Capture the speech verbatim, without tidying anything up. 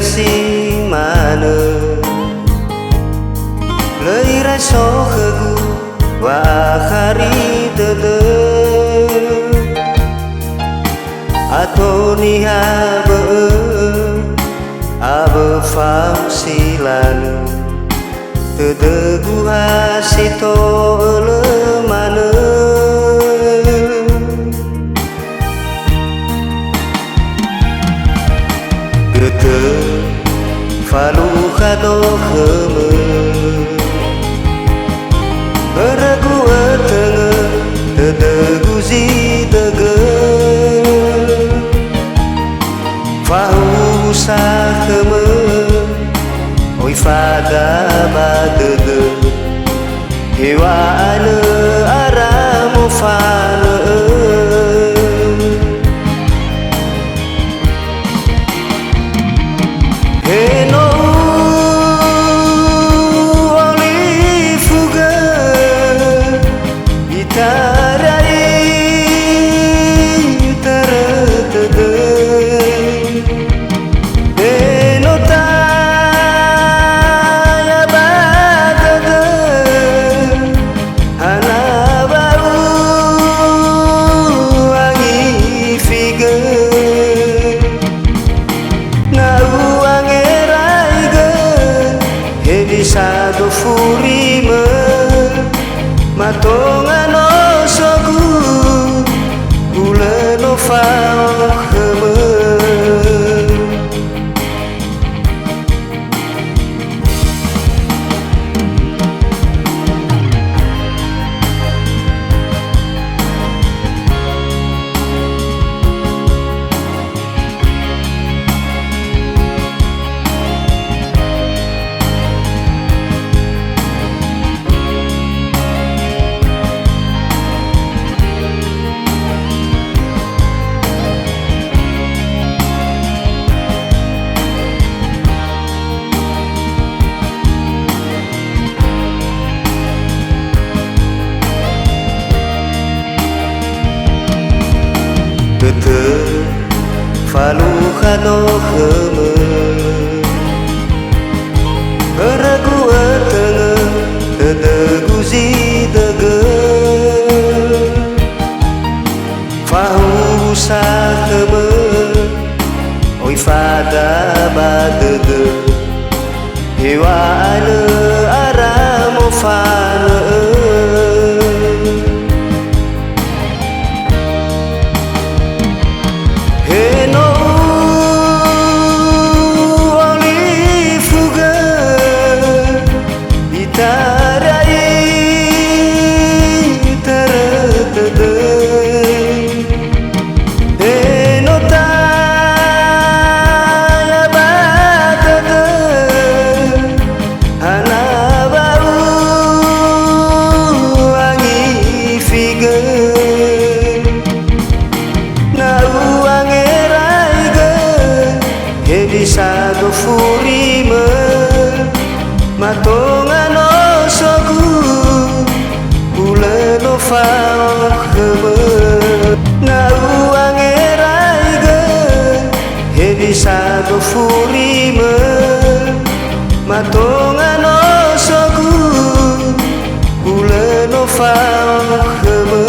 si manö. Lö irai so khögu wa'akhari dödö. Ato niha bö'ö awö fao si lalö. Tödögu ha si to'ölö manö. Götö falukha do khömö. Börögu ötöngö, tödögu zi dögö. Fahuhusa khömö, oi fada ba dödö, heŵa'ae lö ara mofanö'ö. He no u'olifugö, itarai törö tödö. He no taya ba dödö, hana wa u'angifigö. Na u'angeraigö, hewisa do furimö, matonga nosogu, hulö no fao khömö. Götö falukha do khömö. Börögu ötöngö, tödögu zi dögö. Fahuhusa khömö, oi fada ba dödö. Heŵa'ae lö ara mofanö'ö. He no u'olifugö, itarai törö tödö. He no taya ba dödö, hana wa u'angifigö. Na u'angeraigö, hewisa do furimö, matonga nosogu, hulö no fao khömö. Na u'angeraigö, hewisa do furimö, matonga nosogu, hulö no fao khömö.